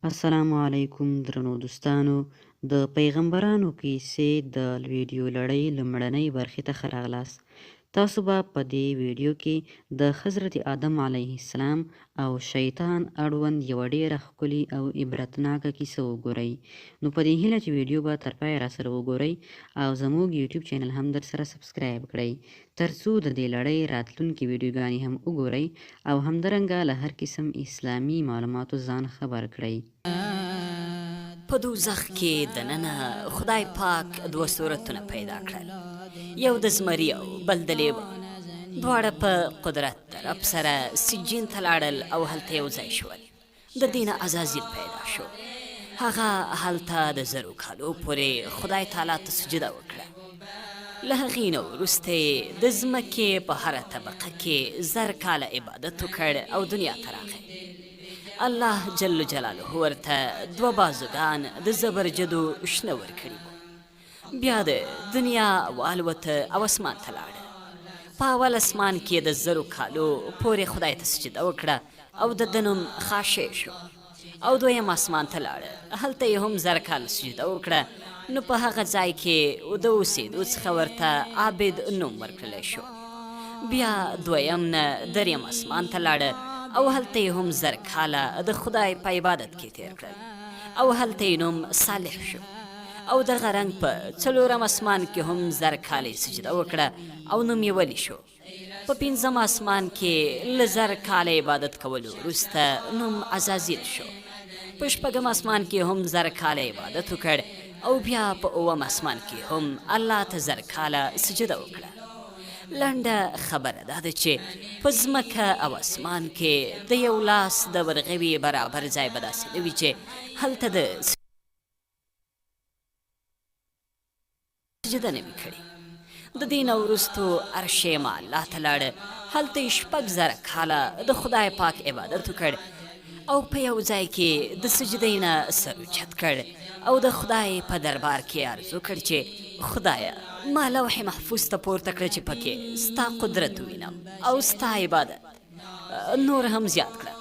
السلام علیکم درنو دوستانو د پیغمبرانو کیسې د ویډیو لړۍ لومړنۍ برخې ته ښه راغلاست. تاسو به په دې ویډیو کې د حضرت آدم علیه السلام او شیطان اړوند یوه ډیره ښکلې او عبرتناکه کیسه وګورئ. نو په دې هیله چې ویډیو به تر پایه راسره وګورئ او زموږ یوټیوب چینل هم درسره سبسکرایب کړئ ترڅو د دې لړۍ راتلونکې ویډیوګانې هم وګورئ او همدرنګه له هر قسم اسلامي معلوماتو ځان خبر کړئ. په دوزخ کې دننه خدای پاک دوه صورتونه پیدا کړل، یو د زمري او بل د لیوه. دواړه په قدرت د رب سره سجین ته لاړل او هلته یو ځای شول. د دې نه عزازیل پیدا شو. هغه هلته د زرو کالو پورې خدای تعالی ته سجده وکړه. له هغې نه وروسته یې د ځمکې په هره طبقه کې 1000 کاله عبادت وکړ او دنیا ته راغی. الله جل جلاله ورته دوه بازوګان د زبرجدو شنه ورکړي وو. بیا د دنیا والوته او اسمان ته لاړه. په اول اسمان کې د زرو کالو پورې خدای ته سجده وکړه او د ده نوم خاشع شو. او دویم اسمان ته لاړه، هلته یې هم 1000 کاله سجده وکړه، نو په هغه ځای کې د اوسېدو څخه ورته عابد نوم ورکړلی شو. بیا دویم نه دریم اسمان ته لاړه او هلته یې هم 1000 کاله د خدای په عبادت کې تېر کړل او هلته یې نوم صالح شو. او دغه رنګ په څلورم اسمان کې هم 1000 کاله یې سجده وکړه او نوم یې ولي شو. په پنځم اسمان کې له 1000 کاله عبادت کولو وروسته نوم عزازیل شو. په شپږم اسمان کې هم 1000 کاله عبادت وکړ او بیا په اووم اسمان کې هم الله ته 1000 کاله سجده وکړه. لنډه خبره دا ده چې په ځمکه او اسمان کې د یو لاس د ورغوي برابر ځای به داسې نه وي چې هلته د سجده نه وي کړې. د دې نه وروستو عرش معلا ته لاړه، هلته یې 6000 کاله د خدای پاک عبادت وکړ او په یو ځای کې د سجدې نه سر اوچت کړ او د خدای په دربار کې عرض وکړ چې خدایه ما لوح محفوظ ته پورته کړه چې پکې ستا قدرت ووینم او ستا عبادت نور هم زیات کړه.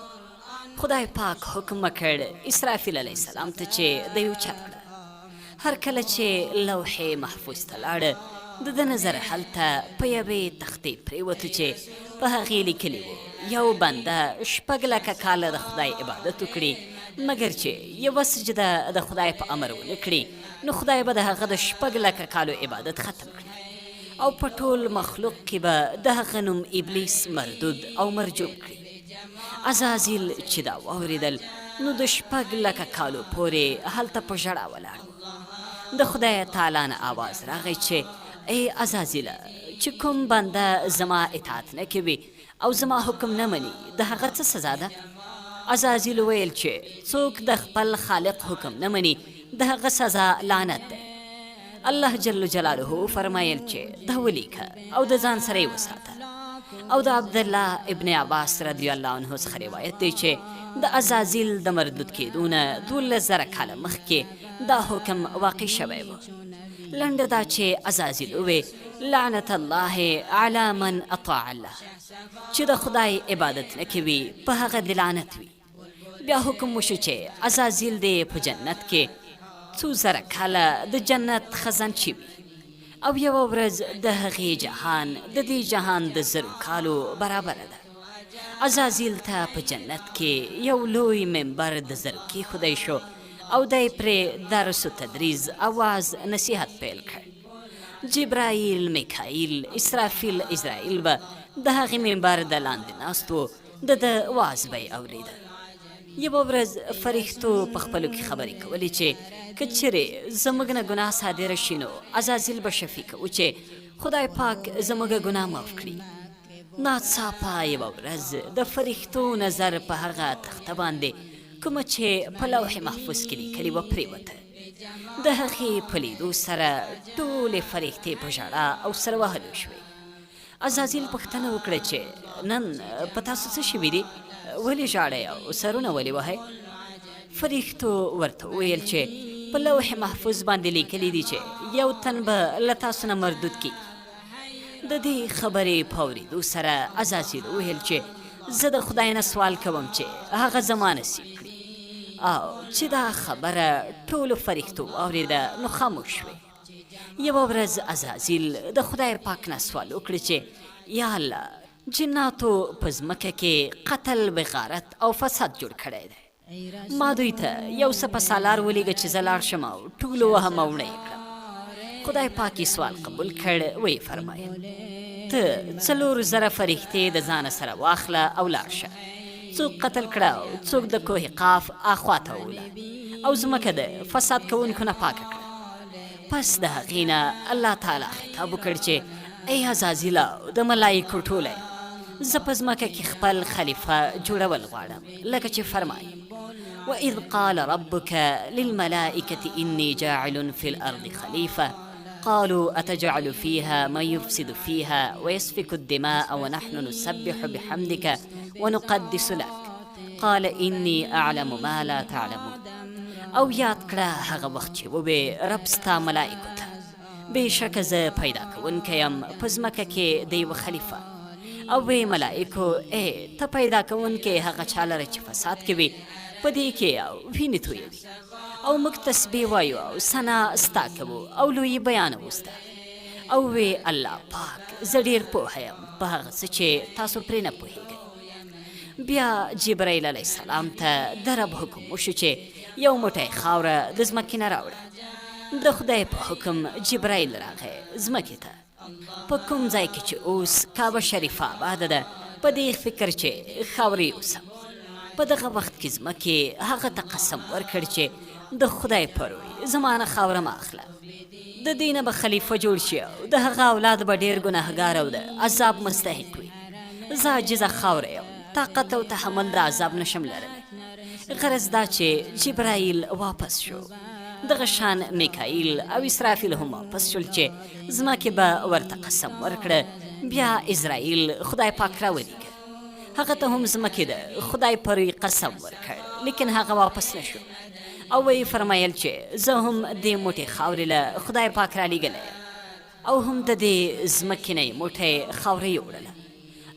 خدای پاک حکم وکړ اسرافیل علیه السلام ته چې دی اوچت کړه. هر کله چې لوح محفوظ ته لاړ، د ده نظر هلته په یوې تختې پرېوتو چې په هغې لیکلي وو، یو بنده 6 لکه کاله د خدای عبادت وکړي، مګر چې یوه سجده د خدای په امر ونه کړي، نو خدای به د هغه د 6 لکه کالو عبادت ختم کړي او په ټول مخلوق کې به د هغه نوم ابلیس مردود او مرجوم کړي. عزازیل چې دا واورېدل نو د 6 لکه کالو پورې هلته په ژړا ولاړ و. د خدای تعالی نه آواز راغی چې ای عزازیله! چې کوم بنده زما اطاعت نه کوي او زما حکم نه مني د هغه څه سزا ده؟ عزازیل وویل چې څوک د خپل خالق حکم نه مني د هغه سزا لعنت دی. الله جل جلاله وفرمایل چې دا ولیکه او د ځان سره یې وساته. او د عبدالله ابن عباس رضی الله عنه څخه روایت دی چې د عزازیل د مردود کېدو نه 12,000 کاله مخکې دا حکم واقع شوی و. لنډه دا چې عزازیل ووې لعنت الله علی من اطاع الله، چې د خدای عبادت نه کوي په هغه دې لعنت وي. بیا حکم وشو چې عزازیل دې په جنت کې څو زره کاله د جنت خزانچي وي او یوه ورځ د هغې جهان د دې جهان د زرو کالو برابره ده. عزازیل ته په جنت کې یو لوی منبر د زرو کېښودی شو او دی پرې درس و تدریس او وعظ نصیحت پیل کړ. جبرائیل، میکائیل، اسرافیل، عزرائیل به د هغې منبر د لاندې ناست وو، د ده وعظ به یې اورېده. یوه ورځ فرښتو په خپلو کې خبرې کولې چې که چېرې زموږ نه ګناه صادره شي نو عزازیل به شفیع کوو چې خدای پاک زموږ ګناه معاف کړي. ناڅاپه یوه ورځ د فرښتو نظر په هغه تخته باندې کومه چې په لوح محفوظ کې لیکلې وه پرېوته. د هغې په لیدو سره ټولې فرښتې په ژړا او سر وهلو شوې. عزازیل پوښتنه وکړه چې نن په تاسو څه شوي دي؟ ولې ژاړئ او سرونه ولې وهئ؟ فرښتو ورته وویل چې په لوح محفوظ باندې لیکلي دي چې یو تن به له تاسو نه مردود کیږي. د دې خبرې په اورېدو سره عزازیل وویل چې زه د خدای نه سوال کوم چې هغه زما نصیب کړي. او چې دا خبره ټولو فرښتو واورېده نو خاموش شوې. یوه ورځ عزازیل د خدای پاک نه سوال وکړ چې یا الله جناتو په ځمکه کې قتل، بغارت او فساد جوړ کړی دی. ما دوی ته یو سپه سالار ولیږه چې زه لاړ شم او ټول ووهم او مړه یې کړم. خدای پاک یې سوال قبول کړ، ویې فرمایل، ته 4000 فرښتې د ځانه سره واخله او لاړ شه، څوک قتل کړه او څوک د کوه قاف آخوا ته ووله او ځمکه د فساد کوونکو نه پاکه کړه. پس د هغې نه الله تعالی خطاب وکړ چې ای عزازیله او د ملایکو ټولی، زه په ځمکه کې خپل خلیفه جوړول غواړم. لکه چې فرمایي، واذ قال ربک للملائکة انی جاعل فی الارض خلیفة قالوا اتجعل فیها من یفسد فیها ویسفک الدماء ونحن نسبح بحمدک ونقدس لک قال انی اعلم ما لا تعلمون. او یاد کړه هغه وخت چې ووې رب ستا ملائکو ته، بېشکه زه پیدا کوونکی یم په ځمکه کې د یوه خلیفه. او وې ملائکو، ای ته پیدا کوونکی هغه چا لره چې فساد کوي په دې کې او وینې تویوي، او موږ تسبیح وایو او ثنا ستا کوو او لویي بیانوو ستا. او وې الله پاک، زه ډېر پوه یم په هغه څه چې تاسو پرې نه پوهېږئ. بیا جبرائیل علیه السلام ته د رب حکم وشو چې یو موټی خاوره د ځمکې نه راوړه. د خدای په حکم جبرائیل راغی ځمکې ته، په کوم ځای کې چې اوس کعبه شریفه آباده ده، په دې فکر چې خاورې یوسم. په دغه وخت کې ځمکې هغه ته قسم ورکړ چې د خدای په روی زما نه خاوره مه اخله، د دې نه به خلیفه جوړ شي او د هغه اولاد به ډېر ګناهګار او د عذاب مستحق وي. زه عاجزه خاوره یم، طاقت او تحمل د عذاب نشم لرلی. غرض دا چې جبرائیل واپس شو، دغه شان میکائیل او اسرافیل هم واپس شول چې ځمکې به ورته قسم ورکړه. بیا اسرائیل خدای پاک راولیږه، هغه ته هم ځمکې د خدای په روی قسم ورکړ، لیکن هغه واپس نه شو او ویې فرمایل چې زه هم دې موټې خاورې له خدای پاک رالیږلی یم. او هم د دې ځمکې نه یې موټی خاوره یوړله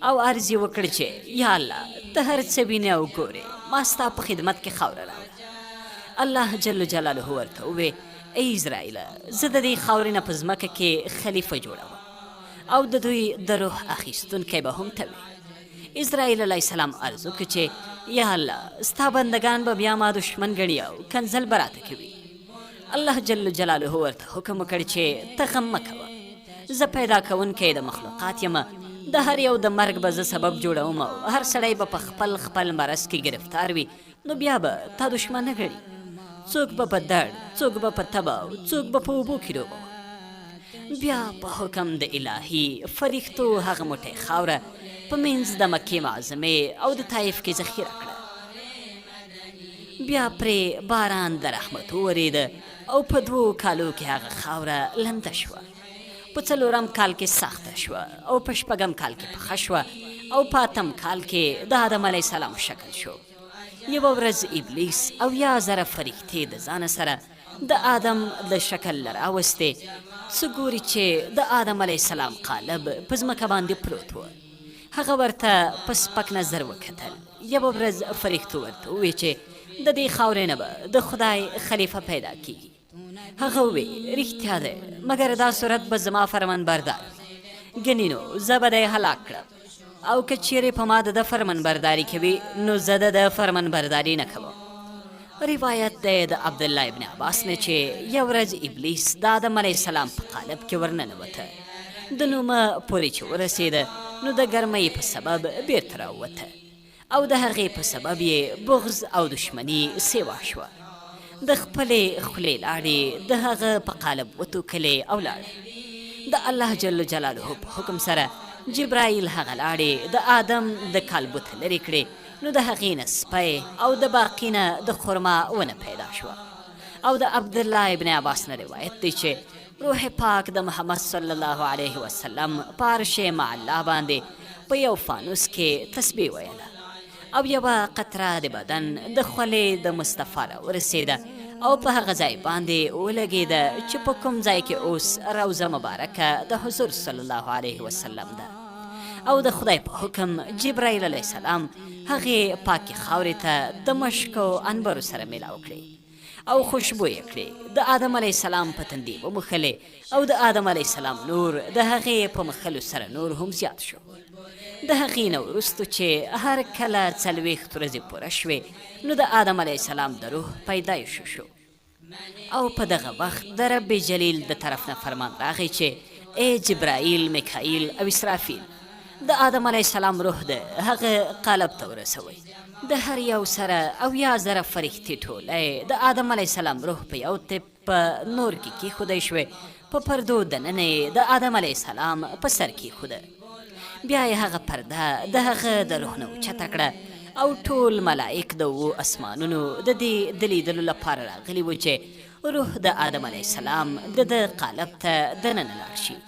او عرض یې وکړ چې یا الله ته هر څه وینې او ګورې، ما ستا په خدمت کې خاوره راوړه. الله جل جلاله ورته ووې، ای اسرائیله، زه د دې خاورې نه په ځمکه کې خلیفه جوړوم او د دوی د روح اخیستونکی به هم ته وې. اسرائیل علیه السلام عرض وکړ چې یا الله، ستا بندګان به بیا ما دښمن ګڼي او کنځل به راته کوي. الله جل جلاله ورته حکم وکړ چې ته غم مه کوه، زه پیدا کوونکی د مخلوقات یم، د هر یو د مرګ به زه سبب جوړوم او هر سړی به په خپل خپل مرض کې ګرفتار وي، نو بیا به تا دښمن نه ګڼي. څوک به په درد، څوک به په تبه او څوک به په اوبو کې ډوبوم. بیا په حکم د الهي فرښتو هغه موټی خاوره په منځ د مکې معظمې او د طایف کې ذخیره کړه. بیا پرې باران د رحمت وورېده او په دوو کالو کې هغه خاوره لنده شوه. په څلورم کال کې سخته شوه او په شپږم کال کې پخه شوه او په اتم کال کې د آدم علیه السلام شکل شو. یوه ورځ ابلیس 70,000 فرښتې د ځانه سره د آدم د شکل له راوستې، څه ګوري چې د آدم علیه السلام قالب په ځمکه باندې پروت و. هغه ورته په سپک نظر وکتل. یوه ورځ فرښتو ورته ووې چې د دې خاورې نه به د خدای خلیفه پیدا کیږي. هغه ووې رښتیا دی، مګر دا صورت به زما فرمانبردار وي، ګنې نو زه به دی هلاک کړم، او که چیرې په ما د ده فرمانبرداري کوي نو زه د ده فرمانبرداري نه کوم. روایت دی د عبدالله ابن عباس نه چې یو ورځ ابلیس د آدم علیه السلام په قالب کې ورننوته، د نومه پورې چې ورسېده نو د ګرمۍ په سبب بیرته راووته او د هغې په سبب یې بغض او دښمني سیوا شوه. د خپلې خولې لاړې د هغه په قالب وتوکلې او لاړه. د الله جل جلاله په حکم سره جبرائیل هغه لاړې د آدم د کالبوته لرې کړې، نو د هغې نه سپی او د باقي نه د خرما ونه پیدا شوه. او د عبدالله ابن عباس نه روایت دی چې روح پاک د محمد صلی الله علیه وسلم په عرش معلا باندې په یو فانوس کې تسبیح ویله او یوه قطره د بدن د خولې د مصطفی راورسېده او په هغه ځای باندې ولګېده چې په کوم ځای کې اوس روضه مبارکه د حضور صلی الله علیه وسلم ده. او د خدای په حکم جبرائیل علیه السلام هغې پاکې خاورې ته د مشک او عنبرو سره ملاو کړې او خوشبو یې کړې، د آدم علیه السلام په تندي وموښلې او د آدم علیه السلام نور د هغې په مښلو سره نور هم زیات شو. د هغې نه وروستو چې هر کله 40 ورځې پوره شوې نو د آدم علیه السلام د روح پیدایش شو. او په دغه وخت د رب جلیل د طرف نه فرمان راغی چې ای جبرائیل، میکائیل او اسرافیل! د آدم علیه السلام روح د هغه قالب ته ورسوئ. د هر یو سره 70,000 فرښتې ټولی د آدم علیه السلام روح په یو طب په نور کې کیښودی شوې، په پردو دننه یې د آدم علیه السلام په سر کیښوده. بیا یې هغه پرده د هغه د روح نه اوچته کړه او ټول ملائک د اوو اسمانونو د دې د لیدلو لپاره راغلي وو چې روح د آدم علیه السلام د ده قالب ته دننه لاړ شي.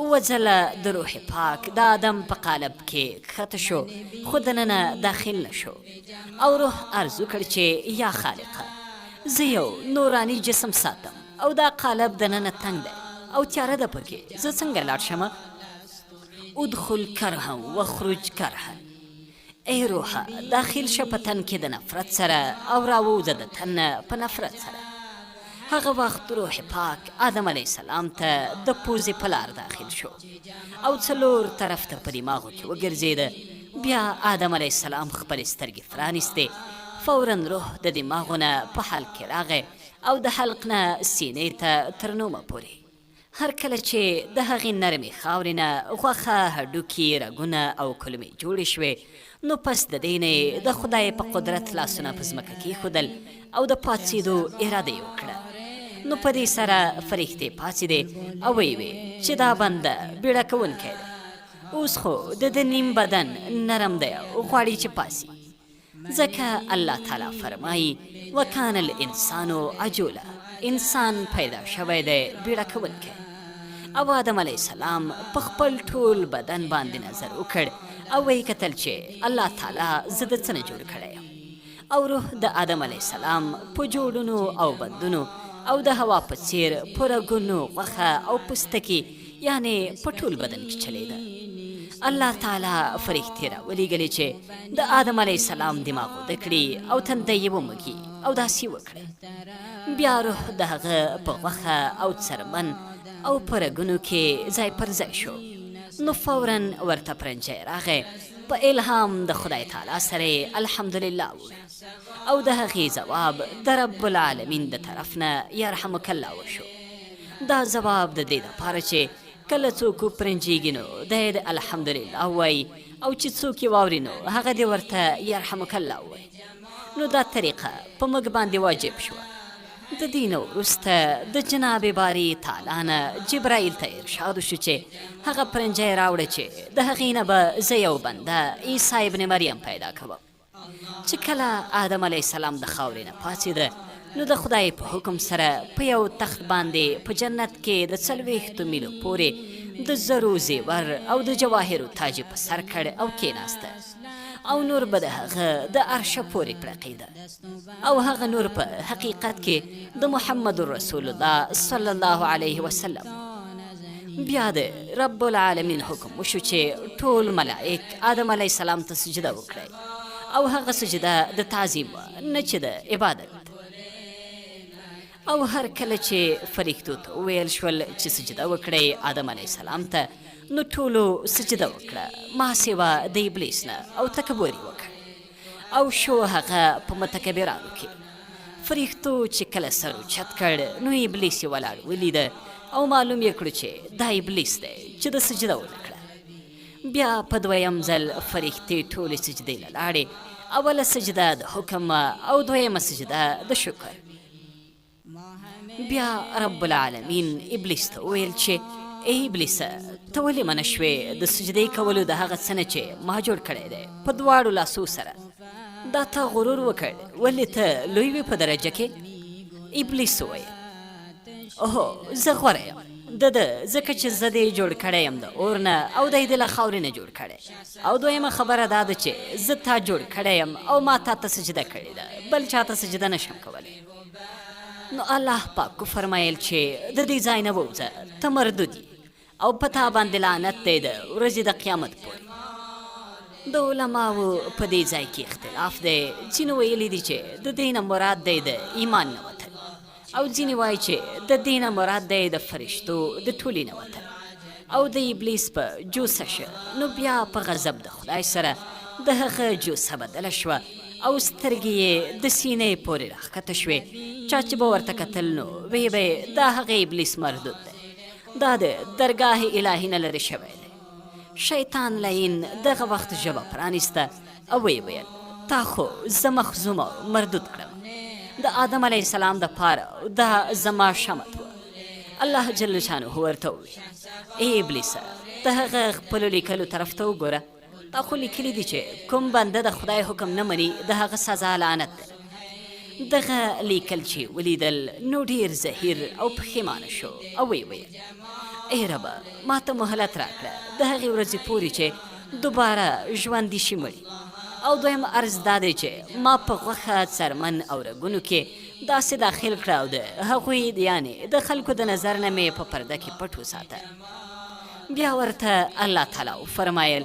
اووه ځله د روح پاک د آدم په قالب کې کښته شو خو دننه داخل نه شو او روح عرض وکړ چې یا خالقه! زه یو نوراني جسم ساتم او دا قالب دننه تنګ دی او تیاره ده پکې، زه څنګه لاړ شم؟ ادخل کرها واخرج کرها، ای روحه داخل شه په تن کې د نفرت سره او راووځه د تن نه په نفرت سره. هغه وخت روح پاک آدم علیه السلام ته د پوزې په لار داخل شو او څلور طرف ته په دماغو کې وګرځېده. بیا آدم علیه السلام خپلې سترګې پرانیستې، فورا روح د دماغو نه په حلق کې راغی او د حلق نه سینې ته تر نومه پورې. هر کله چې د هغې نرمې خاورې نه غوښه، هډوکي، رګونه او کولمې جوړې شوې، نو پس د دې نه یې د خدای په قدرت لاسونه په ځمکه کېښودل او د پاڅېدو اراده یې وکړه. نو په دې سره فرښتې پاڅېدې او ویې وې چې دا بنده بیړه کوونکی دی. اوس خو د ده نیم بدن نرم دی او غواړي چې پاڅي. ځکه الله تعالی فرمايي، وکان الانسان عجولا، انسان پیدا شوی دی بیړه کوونکی. او آدم علیه السلام په خپل ټول بدن باندې نظر وکړ او ویې کتل چې الله تعالی زه د څه نه جوړ کړی یم. او روح د آدم علیه السلام په جوړونو او بندونو او د هوا په څیر په رګونو، غوښه او پوستکي یعنې په ټول بدن کې چلېده. الله تعالی فرښتې راولېږلې چې د آدم علیه السلام دماغ اوده کړي او تندی یې ومږي او داسې یې وکړل. بیا روح د هغه په غوښه او څرمن او په رګونو کې ځای پر ځای شو. نو فورا ورته پرنجی راغی، په الهام د خدای تعالی سره یې الحمدلله وویل او د هغې ځواب د رب العالمین د طرف نه یرحمک الله وشو. دا ځواب د دې لپاره چې کله څوک وپرنجېږي نو دی د الحمدلله ووایي او چې څوک یې واوري نو هغه دې ورته یرحمک الله ووایي. نو دا طریقه په موږ باندې واجب شوه. د دې نه وروسته د جناب باري تعالی نه جبرائیل ته ارشاد وشو چې هغه پرنجی راوړه چې د هغې نه به زه یو بنده عیسی ابن مریم پیدا کوم. چې کله آدم علیه السلام د خاورې نه پاڅېده نو د خدای په حکم سره په یو تخت باندې په جنت کې د 40 میلو پورې د زرو زیور او د جواهرو تاج یې په سر کړ او کېناسته او نور به د هغه د عرشه پورې پړقېده او هغه نور په حقیقت کې د محمد رسول الله صلی الله علیه وسلم. بیا د رب العالمین حکم وشو چې ټول ملائک آدم علیه السلام ته سجده وکړئ او هغه سجده د تعظیم وه نه چې د عبادت. او هر کله چې فرښتو ته وویل شول چې سجده وکړئ آدم علیه السلام ته نو ټولو سجده وکړه ما سوا د ابلیس نه او تکبر یې وکړ او شو هغه په متکبرانو کې. فرښتو چې کله سر اوچت کړ نو ابلیس یې ولاړ ولیده او معلوم یې کړو چې دا ابلیس دی چې ده سجده ونه کړه. بیا په دویم ځل فرښتې ټولې سجدې له لاړې، اوله سجده د حکم وه او دویمه سجده د شکر. بیا رب العالمین ابلیس ته وویل چې ای ابلیسه ته ولې منع شوې د سجدې کولو د هغه څه نه چې ما جوړ کړی دی په دواړو لاسو سره؟ دا تا غرور وکړ، ولې ته لوی وې په درجه کې؟ ابلیس وویل هو زه غوره یم د ده ځکه چې زه دې جوړ کړی یم د اور نه او دی دې له خاورې نه جوړ کړی، او دویمه خبره دا ده چې زه تا جوړ کړی یم او ما تا ته سجده کړې ده، بل چا ته سجده نه شم کولی. نو الله پاک وفرمایل چې د دې ځای نه ووځه، ته مردود یې. او په تا باندې لعنت دی د ورځې د قیامت پورې. د علماوو په دې ځای کې اختلاف دی، ځینو ویلي دي چې د دې نه مراد دی د ایمان نه وتل او ځینې وایي چې د دې نه مراد دی د فرشتو د ټولي نه وتل او د ابلیس په جوسه شه، نو بیا په غضب د خدای سره د هغه جوسه بدله شوه او سترګې یې د سینې پورې راښکته شوې، چا چې به ورته کتل نو ویې به دا هغه ابلیس مردود دی، دا د درګاه الهي نه لرې شوی دی. شیطان لعین دغه وخت ژبه پرانیسته او ویې ویل، تا خو زه مخزوم او مردود کړم، د آدم علیه السلام د پاره دا زما شمت وه. الله جل شانه ورته وویل، ای ابلیسه، ته هغه خپلو لیکلو طرف ته وګوره، تا خو لیکلي دي چې کوم بنده د خدای حکم نه مني د هغه سزا لعنت دی. دغه لیکل چې ولیدل نو ډیر زهیر او پښیمانه شو او ویې ویل، ای ربه، ما ته مهلت راکړه د هغې ورځې پورې چې دوباره ژوندي شي مړي. او دویم عرض دا دی چې ما په غوښه، څرمن او رګونو کې داسې داخل کړه او د هغوی یعنې د خلکو د نظر نه مې په پرده کې پټ وساته. بیا ورته الله تعالی وفرمایل،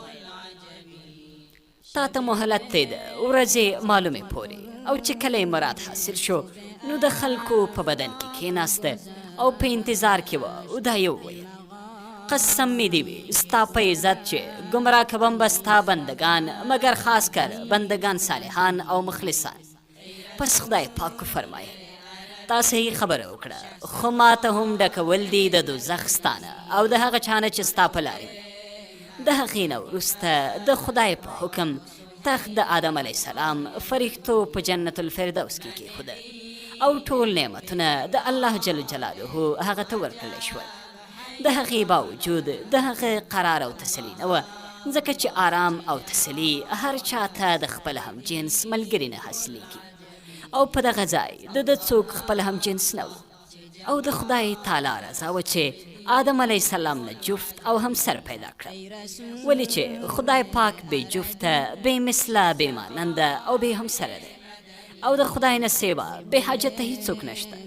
تا ته مهلت دی د ورځې معلومې پورې. او چې کله یې مراد حاصل شو نو د خلکو په بدن کې کېناسته او په انتظار کې وه او دا یې وویل، قسم مې دې وي ستا په عزت چې ګمراه کوم به ستا بندګان، مګر خاص کر بندګان صالحان او مخلصان. پس خدای پاک وفرمایل، تا صحیح خبره وکړه، خو ما ته هم ډکول دي د دوزخ ستا نه او د هغه چا نه چې ستا په لارې وي. د هغې نه وروسته د خدای په حکم تخت د آدم علیه السلام فرښتو په جنت الفردوس کې کېښوده او ټول نعمتونه د الله جل جلاله هغه ته ورکړل شول. د هغې باوجود د هغه قرار او تسلي نه وه، ځکه چې آرام او تسلي هر چا ته د خپل همجنس ملګري نه حاصلېږي او په دغه ځای د ده څوک خپل همجنس نه و او د خدای تعالی رضا وه چې آدم علیه السلام نه جفت او همسر پیدا کړم، ولې چې خدای پاک بې جفته، بې مثله، بې ماننده او بې همسره دی او د خدای نه سوا بې حاجته هیڅوک نشته.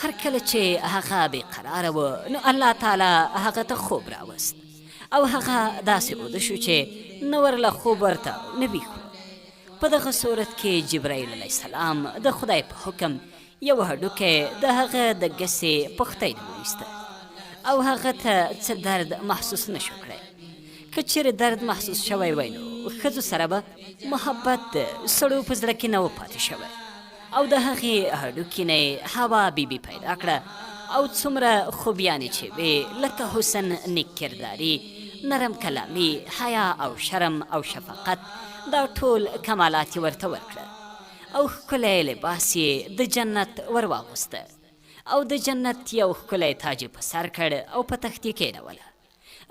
هر کله چې هغه بې قراره و نو الله تعالی هغه ته خوب راوست او هغه داسې اوده شو چې نه ورله خوب ورته نه ویښ و. په دغه صورت کې جبرائیل علیه السلام د خدای په حکم یو هډوکی د هغه د ګسې پښتۍ نه وویسته او هغه ته څه درد محسوس نه شو کړی. که چېرې درد محسوس شوی وای نو ښځو سره به محبت د سړو په زړه کې نه و پاتې شوی. او د هغې هډوکي نه یې حوا بي بي پیدا کړه او څومره خوبیانې چې وې لکه حسن، نیک کرداري، نرم کلامي، حیا او شرم او شفقت دا ټول کمالات یې ورته ورکړه او ښکلی لباس یې د جنت ورواغوسته او د جنت یو ښکلی تاج یې په سر کړ او په تخت یې کېنوله.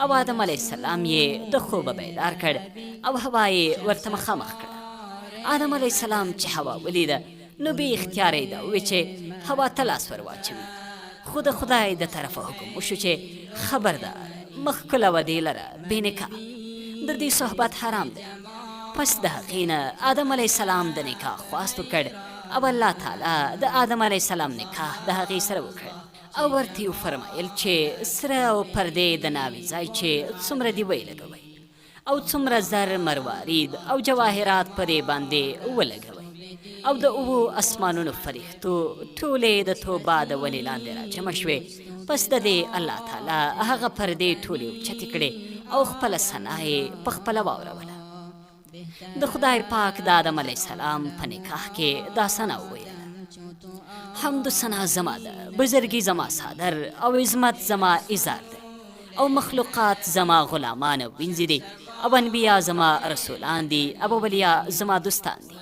او آدم علیه السلام یې د خوبه بیدار کړ او هوا یې ورته مخامخ کړه. آدم علیه السلام چې هوا ولیده نو بې اختیاره یې دا ووی چې هوا ته لاس ور واچوي، خو د خدای د طرفه حکم وشو چې خبردار مه ښکلوه دې لره بې نکاح، د دې صحبت حرام دی. پس د هغې نه آدم علیه السلام د نکاح خواست وکړ او الله تعالی د آدم علیه السلام نکاح د هغې سره وکړ. او ورته یې وفرمایل چې سره او پردې د ناوې ځای چې څومره دي ویې لګوئ او څومره زر، مروارید او جواهرات په دې باندې ولګوئ. او د اوو اسمانونو فرښتو ټولې د توبا د ونې لاندې راجمع شوې. پس د دې الله تعالی هغه پردې ټولې اوچتې کړې او خپله ثنا یې په خپله واوروله. د خدای پاک د آدم علیه السلام په نکاح کې دا ثنا وویله، حمد و ثنا زما ده، بزرګي زما څادر او عظمت زما ازار دی او مخلوقات زما غلامان او وینځې دي او انبیا زما رسولان دي او اولیا زما دوستان دي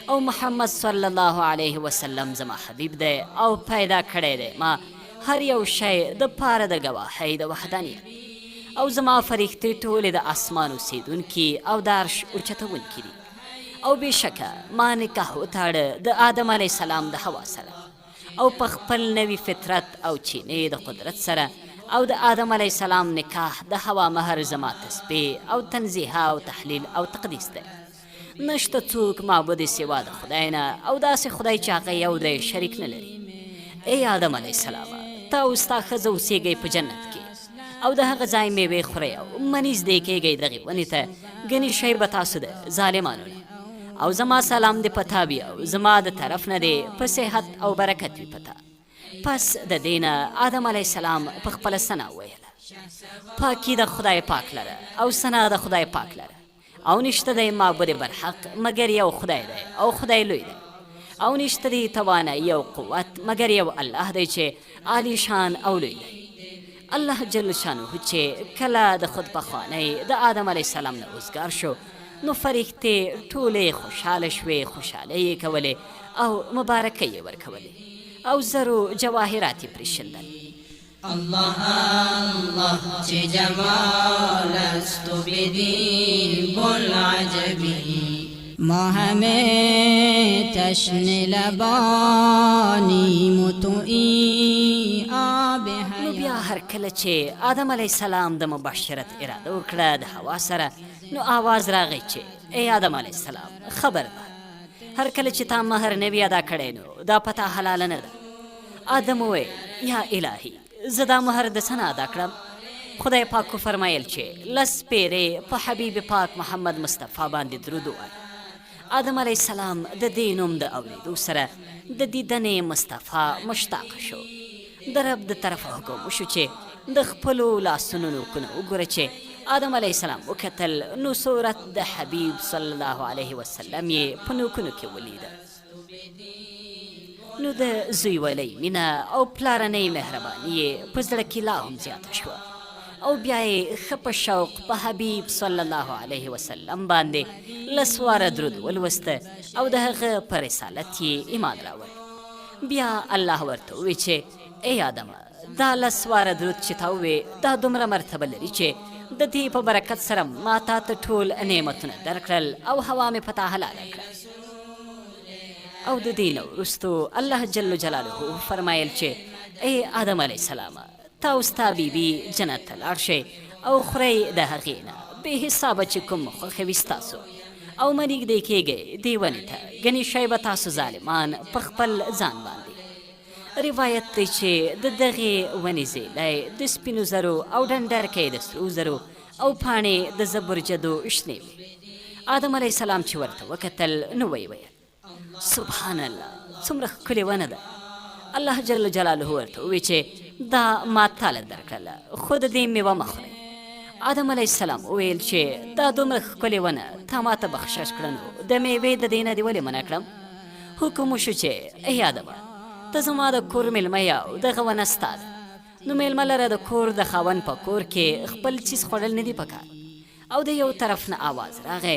او محمد صلی الله علیه وسلم زما حبیب دی او پیدا کړی دی ما هر یو شی د پاره د ګواهۍ د وحدانیت او زما فرښتې ټولې د اسمان اوسېدونکي او د عرش اوچتوونکي دي او بېشکه ما نکاح وتاړه د آدم علیه السلام د حوا سره او په خپل نوي فطرت او چینې د قدرت سره او د آدم علیه السلام نکاح د حوا مهر زما تسبیح او تنزیه او تحلیل او تقدیس دی. نشته څوک معبود سوا د خدای نه او داسې خدای چې هغه یو دی شریک نه لري. ای آدم علیه السلامه، ته او ستا ښځه اوسېږئ په جنت کې او د هغه ځای میوې خورئ او مه نږدې کیږئ دغې ونې ته، ګنې شئ به تاسو د ظالمانو نه. او زما سلام دې په تا وي او زما د طرف نه دې په صحت او برکت وي په تا. پس د دې نه آدم علیه السلام په خپله ثنا وویله، پاکي د خدای پاک لره او ثنا د خدای پاک لره. او نشته دی معبود برحق مګر یو خدای دی او خدای لوی دی او نشته دی توانایی او قوت مګر یو الله دی چې عالی شان او لوی دی. الله جل شانه چې کله د خود پخوانی د آدم علیه السلام نه اوزګار شو نو فرښتې ټولې خوشحاله شوې، خوشحالۍ یې کولې او مبارکۍ یې ورکولې او زرو جواهرات یې پرې شیندل. الله الله چه جمال است و بدین بوالعجبی ما همه تشنه لبانیم و تو ای آب نو بیا حیات. هر کله چې آدم علیه السلام د مباشرت اراده وکړه د حوا سره نو آواز راغی چې ای آدم علیه السلام خبردار هر کله چې تا مهر نه وي ادا کړی نو دا په تا حلاله نه ده. آدم وویل، یا الهي! زه دا مهر د څه نه ادا کړم؟ خدای پاک وفرمایل چې لس پېرې په حبیب پاک محمد مصطفی باندې درود ووایه. آدم علیه السلام د دې نوم د اورېدو سره د دیدن مصطفی مشتاق شو. د رب د طرفه حکم وشو چې د خپلو لاسونو نوکونه وګوره چې آدم علیه السلام وکتل نو صورت د حبیب صلی الله علیه وسلم یې په نوکونو کې ولیده. نو د زوی ولۍ مینه او پلارنۍ مهرباني یې په زړه کې لا هم زیاته شوه او بیا یې ښه په شوق په حبیب صلی الله علیه وسلم باندې لس واره درود ولوسته او د هغه په رسالت یې ایمان راوړ. بیا الله ورته ووی چې ای آدمه! دا لس واره درود چې تا ووې دا دومره مرتبه لري چې د دې په برکت سره ما تا ته ټول نعمتونه درکړل او هوا مې په تا حلاله کړه. او د دې نه وروستو الله جل جلاله وفرمایل چې ای آدم علیه السلامه! تا او ستا بي بي جنت ته لاړ شئ او خورئ د هغې نه بې حسابه چې کوم خوښه وي ستاسو او مه نږدې کېږئ دې ونې ته ګنې شئ به تاسو ظالمان په خپل ځان باندې. روایت دی چې د دغې ونې زیلی د سپینو زرو او ډنډرکی د سرو زرو او پاڼې د زبرجدو شنې وې. آدم علیه السلام چې ورته وکتل نو ویې ویل، سبحان الله څومره ښکلې ونه ده. الله جل جلاله ورته وویل چې دا ما تاله درکړله خو د دې میوه مه خورئ. آدم علیه السلام وویل چې دا دومره ښکلې ونه تا ماته بخشش کړه نو د میوې د دې نه دې ولې منع کړم؟ حکم وشو چې ای آدمه! ته زما د کور مېلمه یې او دغه ونه ستا ده، نو مېلمه لره د کور د خاوند په کور کې خپل څیز خوړل نه دي پکار. او د یو طرف نه آواز راغی،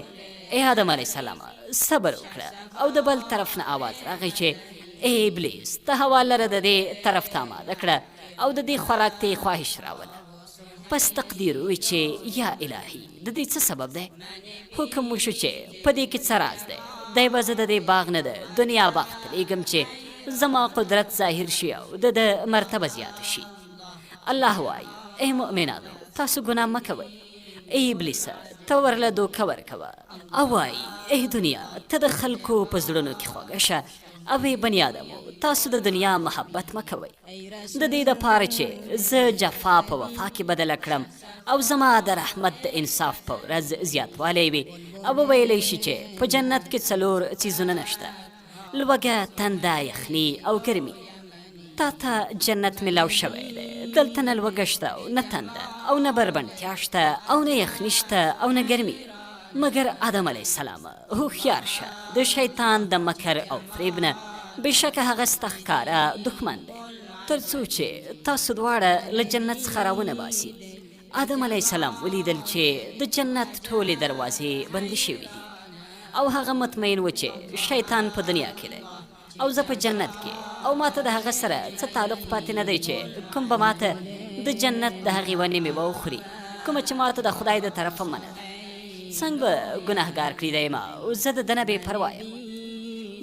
ای آدم علیه السلامه! صبر وکړه. او د بل طرف نه آواز راغی چې ای ابلیس! ته هوا لره د دې طرف ته آماده کړه او د دې خوراک ته یې خواهش راوله. پس تقدیر ووی چې یا الهی د دې څه سبب دی؟ حکم وشو چې په دې کې څه راز دی؟ دی به زه د دې باغ نه د دنیا باغ ته لیږم چې زما قدرت ظاهر شي او د ده مرتبه زیاته شي. الله وایي، ای مؤمنانو! تاسو ګناه مه کوئ. ای ابلیسه! ته ورله دوکه ورکوه. او وایي، ای دنیا! ته د خلکو په زړونو کې خوږه شه او ای بنیادمو! تاسو د دنیا محبت مه کوئ. د دې دپاره چې زه جفا په وفا کې بدله کړم او زما د رحمت د انصاف په ورځ زیاتوالی وي او وویلی شي چې په جنت کې څلور څیزونه نشته، لوږه، تنده، یخني او ګرمي. تا ته جنت ملاو شوی دی، دلته نه لوږه شته او نه تنده او نه بربنډتیا شته او نه یخني شته او نه ګرمي. مګر آدم علیه السلام هوښیار شه د شیطان د مکر او فریب نه، بېشکه هغه ستا ښکاره دښمن دی، تر څو چې تاسو دواړه له جنت څخه راونه باسي. آدم علیه السلام ولیدل چې د جنت ټولې دروازې بندې شوې دي او هغه مطمئن و چې شیطان په دنیا کې دی. او زه په جنت کې او ماته د هغه سره څه تعلق پاتې نه دی چې کوم به ماته د جنت د هغې ونې میوه وخوري کومه چې ماته د خدای د طرفه منع ده. څنګه به ګناهګار کړي دی ما او زه د ده نه بې پروا یم.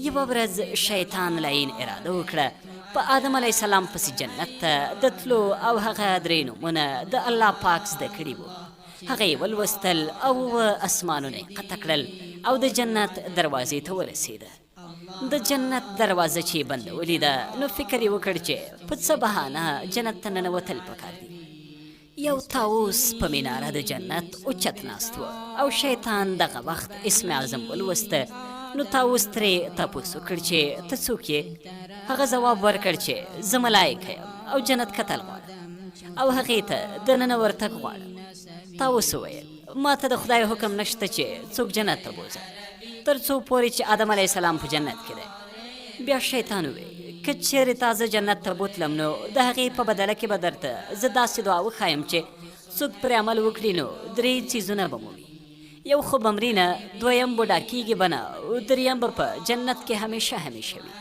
یوه ورځ شیطان لعین اراده وکړه په آدم علیه السلام پسې جنت ته د تلو او هغه درې نومونه د الله پاک زده کړي وو. هغه یې ولوستل او اووه اسمانونه یې قطع کړل او د جنت دروازې ته ورسېده. د جنت دروازه چې یې بنده ولیده نو فکر یې وکړ چې په څه بهانه جنت ته ننوتل پکار دي. یو طاووس په مناره د جنت اوچت ناست و او شیطان دغه وخت اسم اعظم ولوسته، نو طاووس ترې تپوس وکړ چې ته څوک یې؟ هغه ځواب ورکړ چې زه ملایکه یم او جنت کتل غواړم او هغې ته دننه ورتګ غواړم. طاووس وویل، ماته د خدای حکم نشته چې څوک جنت ته بوځم تر څو پورې چې آدم علیه السلام په جنت کې دی. بیا شیطان وویل، که چېرې تا زه جنت ته بوتلم نو د هغې په بدله کې به درته زه داسې دعا وښایم چې څوک پرې عمل وکړي نو درې څیزونه به مومي، یو خو به مري نه، دویم بوډا کېږي به نه او دریم به په جنت کې همیشه همیشه وي.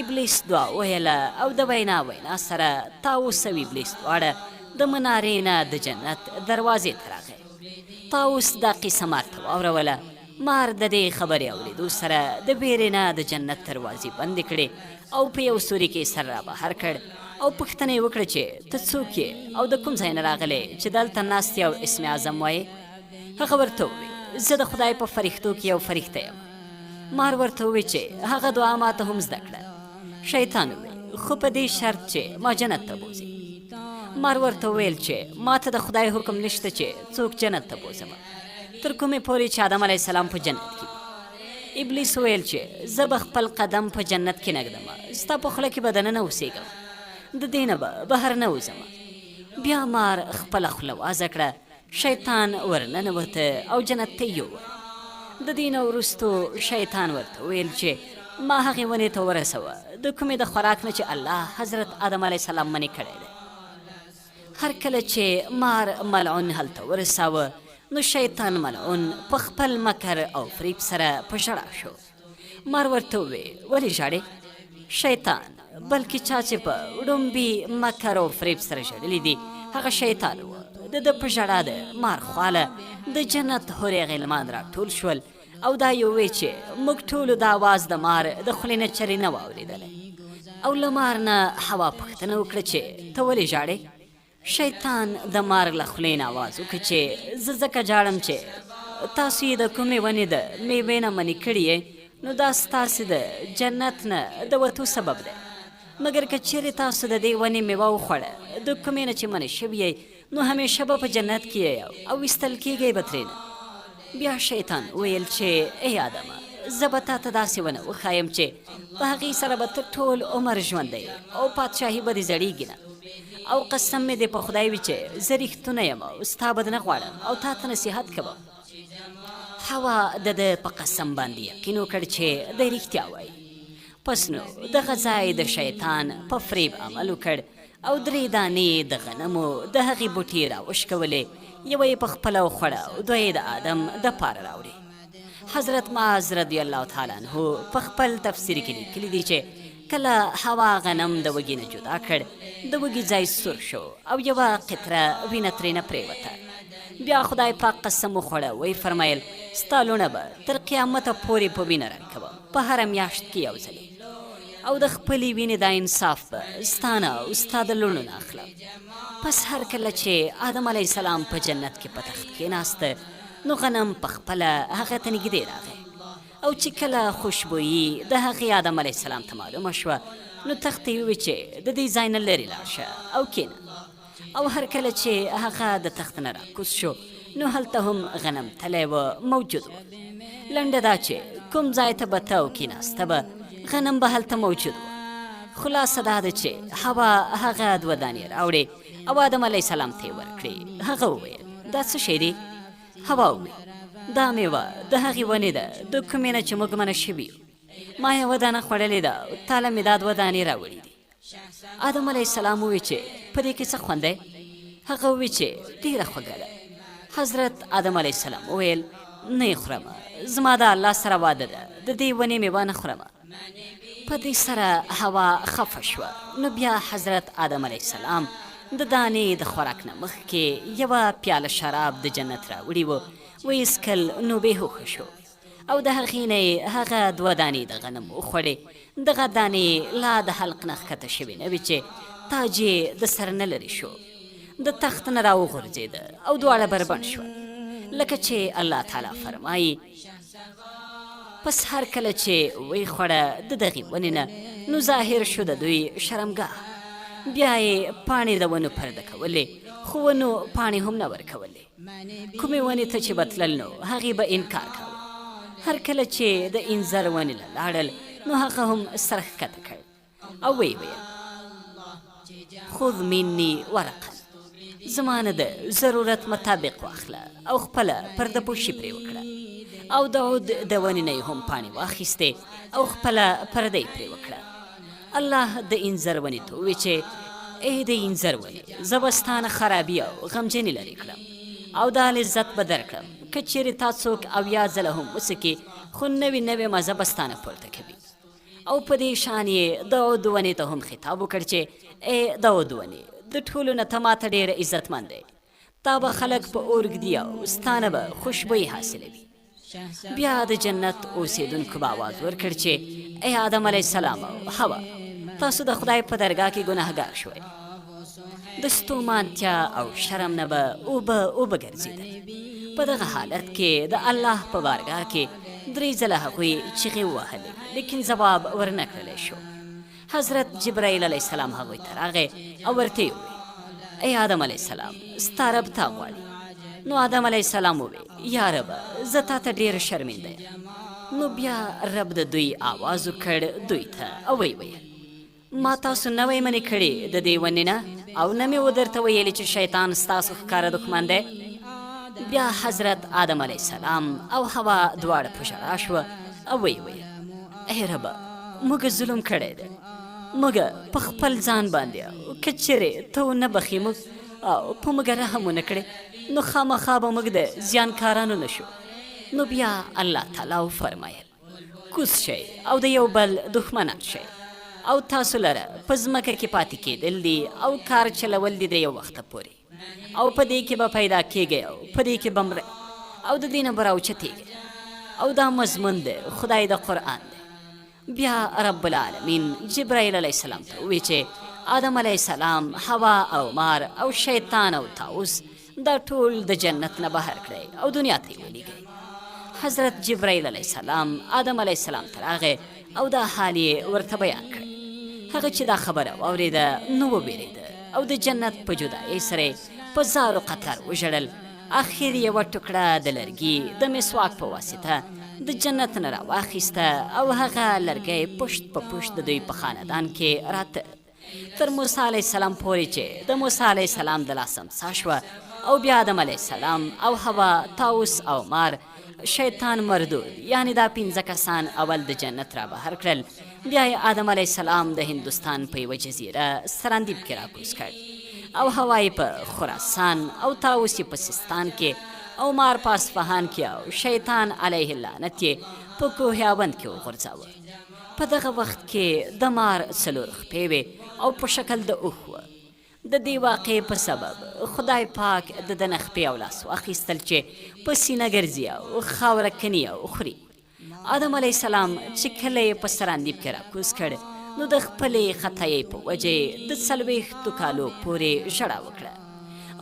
ابلیس دعا وویله او د وینا وینا سره طاووس او ابلیس دواړه د منارې نه د جنت دروازې ته راغی. طاووس دا قصه مار ته واوروله. مار د دې خبرې اورېدو سره د وېرې نه د جنت دروازې بندې کړې او په یو سوري کې سر را بهر کړ او پوښتنه یې وکړه چې ته څوک یې او د کوم ځای نه راغلې چې دلته ناست یې او اسم اعظم وایې؟ هغه ورته وویل، زه د خدای په فرښتو کې یو فرښته یم. مار ورته وویل چې هغه دعا ماته هم زده کړه. شیطان وویل، خو په دې شرط چې ما جنت ته بوځې. مار ورته وویل چې ماته د خدای حکم نشته چې څوک جنت ته بوځم تر کومې پورې چې آدم علیه السلام په جنت کې وي. ابلیس وویل چې زه به خپل قدم په جنت کې نه ږدم، ستا په خوله کې به دننه اوسېږم، د دې نه به بهر نه وځم. بیا مار خپله خوله وازه کړه، شیطان ورننوته او جنت ته یې یووړ. د دې نه وروستو شیطان ورته وویل چې ما هغې ونې ته ورسوه د کومې د خوراک نه چې الله حضرت آدم علیه السلام منې کړی دی. هر کله چې مار ملعون هلته ورساوه نو شیطان ملعون په خپل مکر او فریب سره په ژړا شو. مار ورته ووې، ولې ژاړې؟ شیطان، بلکې چا چې په وړومبي مکر او فریب سره ژړلي دي هغه شیطان و. د ده په ژړا د مار خواله د جنت حورې غلمان راټول شول او دا یې ووې چې موږ ټولو دا اواز د مار د خولې نه چرې نه و اورېدلی. او له مار نه حوا پوښتنه وکړه چې ته ولې ژاړې؟ شیطان د مار له خولې نه اواز وکړ چې زه ځکه ژاړم چې تاسو یې د کومې ونې د میوې نه منې کړي یئ نو دا ستاسې د جنت نه د وتو سبب دی، مګر که چېرې تاسو د دې ونې میوه وخوړه د کومې نه چې منې شوي یئ نو همیشه به په جنت کې یئ او ویستل کېږئ به ترېنه. بیا شیطان وویل چې ای آدمه، زه به تا ته داسې ونه وښایم چې په هغې سره به ته ټول عمر ژوندی او پادشاهي به دې زړېږي نه، او قسم مې دې په خدای وي چې زه رښتونی یم او ستا بد نه غواړم او تا ته نصیحت کوم. حوا د ده په قسم باندې یقین وکړ چې دی رښتیا وایي. پس نو دغه ځای د شیطان په فریب عمل وکړ او درې دانې یې د غنمو د هغې بوټې راوشکولې، یوه یې په خپله وخوړه او دوه یې د آدم د پاره راوړې. حضرت معاذ رضی الله تعالی عنه په خپل تفسیر کې لیکلي دي چې کله حوا غنم د وږي نه جدا کړ، د وږي ځای سور شو او یوه قطره وینه ترېنه پرېوته. بیا خدای پاک قسم وخوړه، ویې فرمایل، ستا لوڼه به تر قیامته پورې په وینه رنګ کوم، په هره میاشت کې یو ځلې. او د خپلې وینې دا انصاف به ستا نه او ستا د لوڼو نه اخلم. پس هر کله چې آدم علیه السلام په جنت کې په تخت کېناسته نو غنم په خپله هغه ته نږدې راغی او چې کله خوشبویي د هغې آدم علیه السلام ته معلومه شوه نو تخت ته یې وویل چې د دې ځای نه لرې لاړ شه او کېنه. او هر کله چې هغه د تخت نه راکوز شو نو هلته هم غنم تلی و موجود و. لنډه دا چې کوم ځای ته به ته او کیناسته به غنم به هلته موجود و. خلاصه دا ده چې حوا هغه دوه دانې راوړې او آدم علیه السلام ته یې ورکړې. هغه وویل، دا څه شی دی؟ حوا وویل، دا میوه د هغې ونې ده د کومې نه چې موږ منع شوي یو. ما یوه دانه خوړلې ده او تا له مې دا دوه دانې راوړې دي. آدم علیه السلام ووی چې په دې کې څه خوند دی؟ هغه ووی چې ډیره خوږه ده. حضرت آدم علیه السلام وویل، نه یې خورم، زما د الله سره وعده ده، د دې ونې میوه نه خورم. په دې سره حوا خفه شوه، نو بیا حضرت آدم علیه السلام د دانې د خوراک نه مخکې یوه پیاله شراب د جنت راوړي و، ویې څکل نو بې هوښه شو. او د هغې نه یې هغه دوه دانې د غنم وخوړې، دغه دانې یې لا د حلق نه ښکته شوې نه وې چې تاج یې د سر نه لرې شو، د تخت نه راوغورځېده او دواړه بربنډ شول، لکه چې الله تعالی فرمایي. پس هر کله چې ویې خوړه د دغې ونې نه نو ظاهر شو د دوی شرمګاه، بیا یې پاڼې د ونو پرده کولې، خو ونو پاڼې هم نه ورکولې. کومې ونې ته چې به تلل نو هغې به انکار کاوه. هر کله چې د انځر ونې له لاړل نو هغه هم سر ښکته کړ او ویې ویل، خذ مني ورقا، زما نه د ضرورت مطابق واخله او خپله پرده پوشي پرې وکړه. او د عود د ونې نه یې هم پاڼې واخیستې او خپله پرده یې پرې وکړه. الله د انځر ونې ته ووې چې ای د انځر ونې، زه به ستا نه خرابي او غمجني لرې کړم او دا لذت به درکړم که چېرې تا څوک 70 ځله هم وڅکي خو نوې نوې مزه به ستا نه پورته کوي. او په دې شان یې د عود ونې ته هم خطاب وکړ چې ای د عود ونې، د ټولو نه ته ماته ډېره عزتمند یې، تا به خلک په اور ږدي او ستا نه به خوشبویي حاصلوي. بیا د جنت اوسېدونکو به اواز ورکړ چې ای آدم علیه السلام او حوا، تاسو د خدای په درګاه کې ګناهګار شوئ. د ستومانتیا او شرم نه به اوبه اوبه ګرځېدل. په دغه حالت کې د الله په بارګاه کې درې ځله هغوی چیغې ووهلې، لیکن ځواب ورنه کړلی شو. حضرت جبرائیل علیه السلام هغوی ته راغی او ورته یې وویل، ای آدم علیه السلام، ستا رب تا غواړي. نو آدم علیه السلام وویل، یا ربه، زه تا ته ډېر شرمنده یم. نو بیا رب د دوی آواز وکړ دوی ته او ویې ویل، ما تاسو نه وی منې کړي د دې ونې نه او نه مې ودرته ویلي چې شیطان ستاسو ښکاره دښمن دی؟ بیا حضرت آدم علیه السلام او حوا دواړه په ژړا شوه او ویې ویل، ای ربه، موږ ظلم کړی دی، موږ په خپل ځان باندې، او که چېرې ته ونه بخښې موږ او په موږ رحم ونه کړې نو خامخا به موږ د زیانکارانو نه شو. نو بیا الله تعالی وفرمایل، کوز شئ او د یو بل دښمنان شئ او تاسو لره په ځمکه کې پاتې کېدل دي او کار چلول دي د یو وخته پورې، او په دې کې به پیدا کېږئ او په دې کې به مرئ او د دې نه به راوچتېږئ. او دا مضمون د خدای د قرآن دی. بیا رب العالمین جبرائیل علیه السلام ته ووی چې آدم علیه السلام، حوا او مار او شیطان او طاووس دا ټول د جنت نه بهر کړئ او دنیا ته یې ولیږئ. حضرت جبرائیل علیه السلام آدم علیه السلام ته راغی او دا حال یې ورته بیان کړ. هغه چې دا خبره واورېده نو ووېرېده او د جنت په جدایۍ سره یې په زارو قطار وژړل. اخر یوه ټوکړه د لرګي د مسواک په واسطه د جنت نه راواخیسته او هغه لرګی پشت په پشت د دوی په خاندان کې راته تر موسی علیه السلام پورې چې د موسی علیه السلام د لاس امسا شوه او بیا آدم علیه السلام او حوا، طاووس او مار، شیطان مردود، یعنې دا پنځه کسان اول د جنت را بهر کړل، بیا یې آدم علیه السلام د هندوستان په یوه جزیره سراندیپ کې راکوز کړ او حوا یې په خراسان او طاووس یې په سیستان کې او مار په اصفهان کې او شیطان علیه اللعنت یې په کوه آوند کې وغورځاوه. په دغه وخت کې د مار څلور خپې وې او په شکل د اوښ وه. د دې واقعې په سبب خدای پاک د ده نه خپې او لاس واخیستل چې په سینه ګرځي او خاوره کني او خوري. آدم علیه السلام چې کله یې په سراندیپ کې راکوز کړ نو د خپلې خطایۍ په وجه یې د 40 کالو پورې ژړا وکړه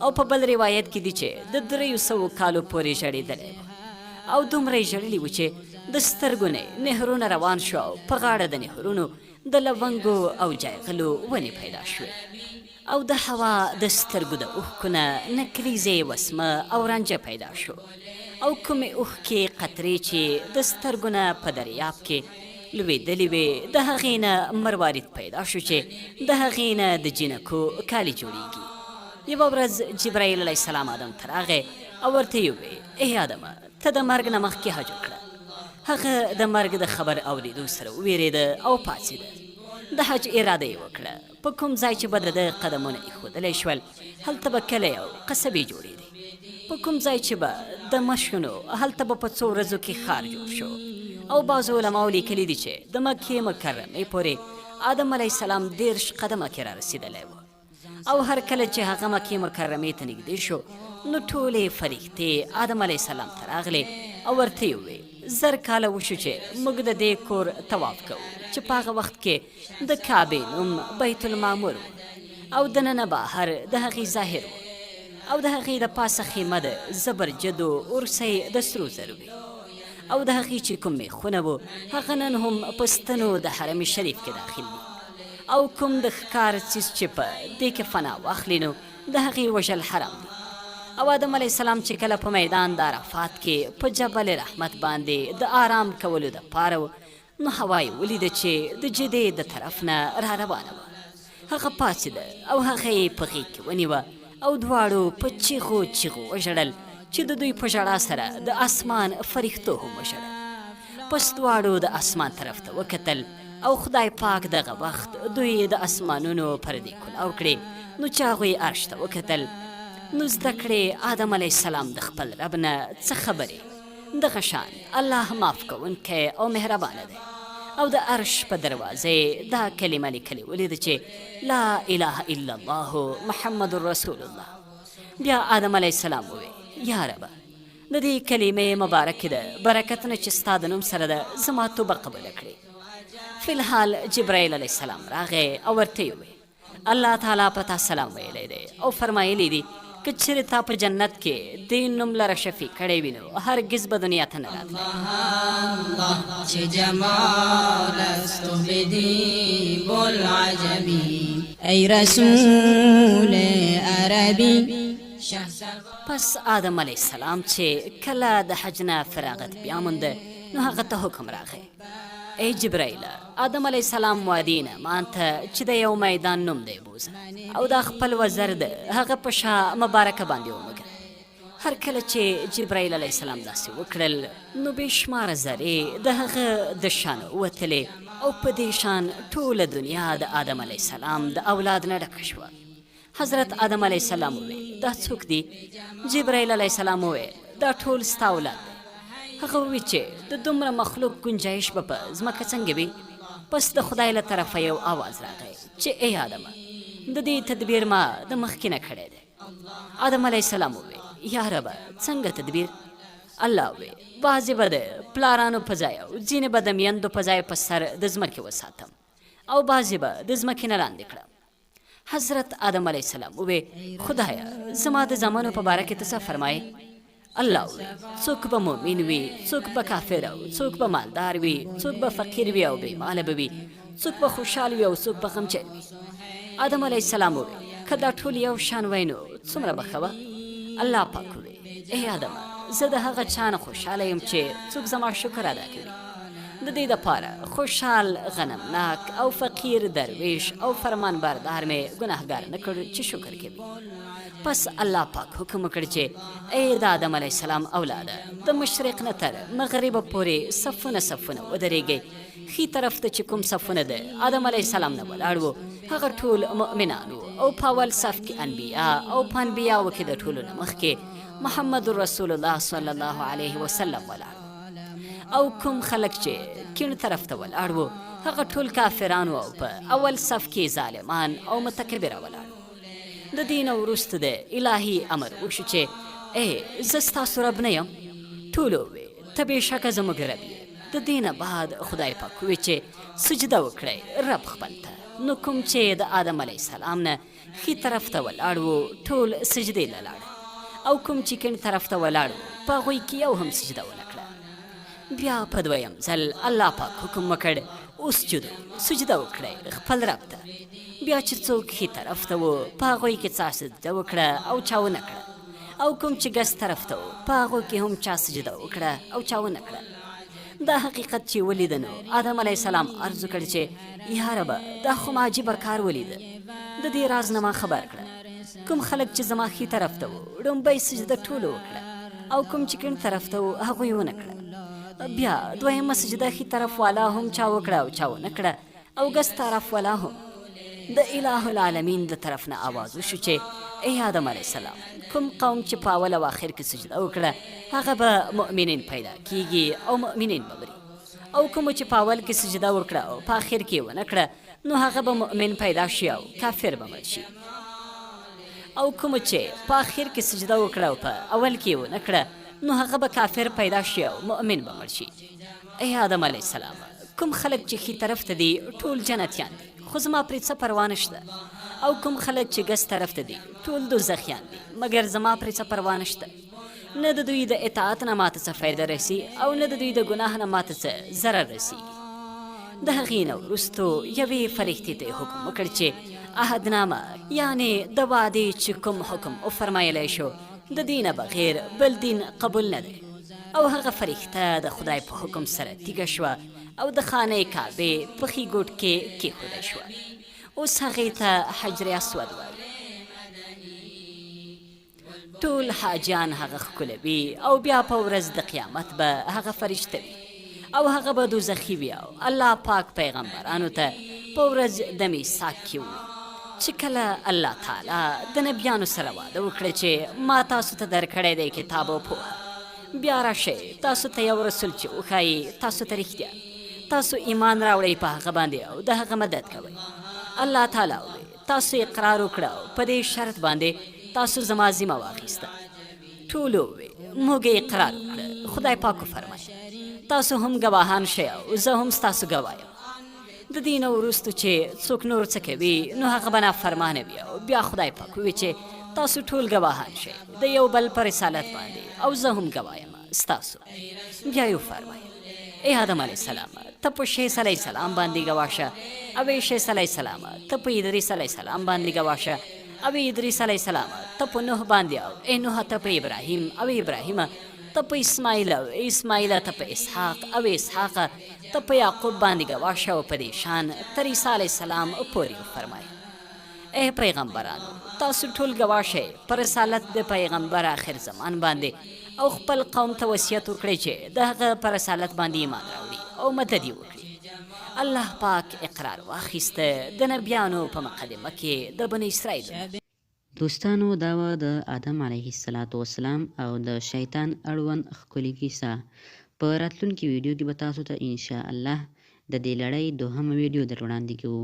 او په بل روایت کې دي چې د 300 کالو پورې ژړېدلی و او دومره یې ژړلي وو چې د سترګو نه یې نهرونه روان شو او په غاړه د نهرونو د لونګو او جایغلو ونې پیدا شوې او د هوا د سترګو د اوښکو نه نکریزې وسمه او رانجه پیدا شو او کومې اوښکې قطرې چې د سترګو نه په دریاب کې لوېدلې وې د هغې نه مروارید پیدا شو چې د هغې نه د جینکو کالي جوړیږي. یوه ورځ جبرائیل علیه السلام آدم ته راغی او ورته یې وویل، ای آدمه! ته د مرګ نه مخکې حج وکړه. هغه د مرګ د خبر اورېدو سره ووېرېده او پاڅېده. د حج اراده یې وکړه. په کوم ځای چې به د ده قدمونه ایښودلی شول، هلته به کلی او قصبې جوړېدې. په کوم ځای چې به دمه شو نو هلته به په څو ورځو کې ښار جوړ شو. او بعضو علماو لیکلي دي چې د مکې مکرمې پورې آدم علیه السلام 30 قدمه کې رارسېدلی و. او هر کله چې هغه مکې مکرمې ته نږدې شو نو ټولې فرښتې آدم علیه السلام ته راغلې او ورته یې وویل، زر کاله وشو چې موږ د دې کور طواف کوو چې په هغه وخت کې د کعبې نوم بیت المعمور و او دننه بهر د هغې ظاهر و او د هغې د پاسه خیمه د زبرجدو اورسۍ د سرو زرو وې او د هغې چې کوم میخونه وو هغه نن هم په ستنو د حرم شریف کې داخل دي او کوم د ښکار څیز چې په دې کې فنا واخلي نو د هغې وژل حرام دي. او آدم علیه السلام چې کله په میدان د عرفات کې په جبل رحمت باندې د آرام کولو د پاره و، نو حوا یې ولیده چې د جدې د طرف نه را روانه وه. هغه پاڅېده او هغه یې په غېږ کې ونیوه او دواړو په چیغو چیغو وژړل چې د دوی په ژړا سره د اسمان فرښتو هم وژړل. پس دواړو د اسمان طرف ته وکتل او خدای پاک دغه وخت دوی د اسمانونو پردې کلاو کړې، نو چې هغوی عرش ته وکتل نو زده کړې آدم علیه السلام د خپل رب نه څه خبرې. دغه شان الله معاف کوونکی او مهربانه دی او د عرش په دروازه یې دا کلمه لیکلې ولیده چې لا اله الا الله محمد رسول الله. بیا آدم علیه السلام ووی، یا ربه د دې کلمې مبارکې د برکت نه چې ستا د نوم سره ده زما توبه قبوله کړې. فی الحال جبرائیل علیه السلام راغی او ورته یې وویل، الله تعالی په تا سلام ویلی دی او فرمایلی دي، که چېرې تا په جنت کې دې نوم لره شفیع کړی وي نو هرګز به دنیا ته نه راتلی. الله چې جمال است بدی بوالعجبی ای رسول عربی پس آدم علیه السلام چې کله د حج نه فراغت بیا مونده نو هغه ته حکم راغی، ای جبرائیله! آدم علیه السلام وادي نعمان ته چې د یو میدان نوم دی بوځه او دا خپل وزر د هغه په شا مبارکه باندې ومږه. هر کله چې جبرائیل علیه السلام داسې وکړل نو بې شماره ذرې د هغه د شا نه ووتلې او په دې شان ټوله دنیا د آدم علیه السلام د اولاد نه ډکه شوه. حضرت آدم علیه السلام وویل، دا څوک دي؟ جبرائیل علیه السلام وویل، دا ټول ستا اولاد دی. هغه وویل چې د دومره مخلوق ګنجایش به په ځمکه څنګه وي؟ پس د خدای له طرفه یو آواز راغی چې ای آدمه! د دې تدبیر ما د مخکې نه کړی دی. آدم علیه السلام وویل، یا ربه! څنګه تدبیر؟ الله وویل، بعضې به د پلارانو په ځای او ځینې به د میندو په ځای په سر د ځمکې وساتم او بعضې به د ځمکې نه لاندې کړم. حضرت آدم علیه السلام ووې، خدایه زما د زامنو په باره کې ته څه فرمایې؟ الله ووې، څوک به مؤمن وي، څوک به کافر او څوک به مالدار وي، څوک به فقیر وي او بې ماله به وي، څوک به خوشحال وي او څوک به غمجن وي. آدم علیه السلام ووې، که دا ټول یو شان وای نو څومره به ښه وه؟ الله پاک ووې، ای آدمه! زه د هغه چا نه خوشحاله یم چې څوک زما شکر ادا کوي. د دې دپاره خوشحال، غنمناک او فقیر درویش او فرمان بردار مې ګناهګار نه کړ چې شکر کوي. پس الله پاک حکم وکړ چې ای د آدم علیه السلام اولاده! د مشرق نه تر مغربه پورې صفونه صفونه ودرېږئ، ښي طرف ته چې کوم صفونه د آدم علیه السلام نه ولاړ وو هغه ټول مؤمنان وو او په اول صف کې انبیا او په انبیاوو کې د ټولو نه مخکې محمد رسول الله صلی الله علیه وسلم ولاړ او کوم خلک چې کیڼ طرف ته ولاړ وو هغه ټول کافران وو او په اول صف کې ظالمان او متکبره ولاړ وو. د دې نه وروسته د الهي امر وشو چې ای زه ستاسو رب نه یم؟ ټولو ووې ته بېشکه زموږ رب یې. د دې نه بعد خدای پاک ووې چې سجده وکړئ رب خپل ته، نو کوم چې د آدم علیه السلام نه ښي طرف ته ولاړ وو ټول سجدې له لاړل او کوم چې کیڼ طرف ته ولاړ وو په هغوی کې یو هم سجده ونه کړه. بیا په دویم ځل الله پاک حکم وکړ اسجدو سجده وکړئ خپل رب ته. بیا چې څوک ښي طرف ته وو په هغوی کې څا سجده وکړه او چا ونه کړه او کوم چې ګس طرف ته وو په هغو کې هم چا سجده وکړه او چا ونه کړه. دا حقیقت چې ولید نو آدم علیه السلام عرض وکړ چې یا ربه دا خو ما عجیبه کار ولید، د دې راز نه ما خبر کړه. کوم خلک چې زما ښي طرف ته وو ړومبۍ سجده ټولو وکړه او کوم چې کیڼ طرف ته وو هغوی ونه کړه. بیا دویمه سجده ښي طرف والا هم چا وکړه او چا ونه کړه او ګس طرف والا هم. د اله العالمین د طرف نه اواز وشو چې ای آدم علیه السلام کوم قوم چې په اول او آخر کې سجده وکړه هغه به مؤمنین پیدا کیږي او مؤمنین به مري او کومو چې په اول کې سجده وکړه او په آخر کې ونه کړه نو هغه به مؤمن پیدا شي او کافر به مړ شي او کومو چې په آخر کې سجده وکړه او په اول کې ونه کړه نو هغه به کافر پیدا شي او مؤمن به مړ شي. ای آدم علیه السلام کوم خلک چې ښي طرف ته دي ټول جنتیان دي خو زما پرې څه پروا نشته او کوم خلک چې ګس طرف ته دي ټول دوزخیان دي مګر زما پرې څه پروا نشته. نه د دوی د اطاعت نه ماته څه فایده رسي او نه د دوی د ګناه نه ماته څه ضرر رسیږي. د هغې نه وروسته یوې فرښتې ته یې حکم وکړ چې عهدنامه یعنې د وعدې چې کوم حکم وفرمایلی شو د دې نه بغیر بل دین قبول نه دی. او هغه فرښته د خدای په حکم سره تیږه شوه او د خانه کعبې په ښي ګوټ کې کېښودی شوه. اوس هغې ته حجر اسود وایي. ټول حاجیان هغه ښکلوي او بیا په ورځ د قیامت به هغه فرشته وي او هغه به دوزخي وي. او الله پاک پیغمبرانو ته په ورځ د میثاق کې وویل چې کله الله تعالی د نبیانو سره وعده وکړه چې ما تاسو ته درکړی دی کتاب او پوهه، بیا راشئ تاسو ته یو رسول چې وښایي تاسو ته رښتیا، تاسو ایمان راوړئ په هغه باندې او د هغه مدد کوئ. الله تعالی وویل تاسو اقرار وکړه او په دې شرط باندې تاسو زما ذمه واخیسته. ټولو وویل موږ اقرار وکړه. خدای پاک وفرمایل تاسو هم ګواهان شئ او زه هم ستاسو ګواه یم. د دې نه وروسته چې څوک نور څه کوي نو هغه به نافرمانه وي. او بیا خدای پاک وویل چې تاسو ټول ګواهان شئ د یو بل په رسالت باندې او زه هم ګواه یم ستاسو. بیا یې وفرمایل ای آدم علیه السلام ته په شیس علیه السلام باندې ګواه شه، او ای شیس علیه السلام ته په ادریس علیه السلام باندې ګواه شه، او ای ادریس علیه السلام ته په نوح باندې، او ای نوح ته په ابراهیم، او ای ابراهیم ته په اسماعیل، او ای اسماعیل ته په اسحاق، او ای اسحاق ته په یعقوب باندې ګواه شه، او په دې شان تر عیسی علیه السلام پورې وفرمایل ای پیغمبرانو تاسو ټول ګواه شئ په رسالت د پیغمبر آخر زمان باندې او خپل قوم ته وصیت وکړئ چې د هغه په رسالت باندې ایمان راوړي او مدد یې وکړي. الله پاک اقرار واخیسته د نبیانو په مقدمه کې د بني اسرائیلو نه. دوستانو دا وه د آدم علیه الصلوة والسلام او د شیطان اړوند ښکلې کیسه. په راتلونکې ویډیو کې به تاسو ته ان شاء الله د دې لړۍ دوهمه ویډیو در وړاندې کوو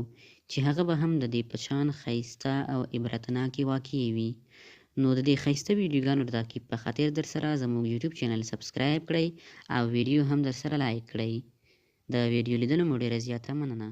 چې هغه به هم د دې په شان ښایسته او عبرتناکې واقعې وي. نو د دې ښایسته ویډیوګانو د تعقیب په خاطر درسره زموږ یوټیوب چینل سبسکرایب کړئ او ویډیو هم درسره لایک کړئ. د ویډیو لیدلو مو ډیره زیاته مننه.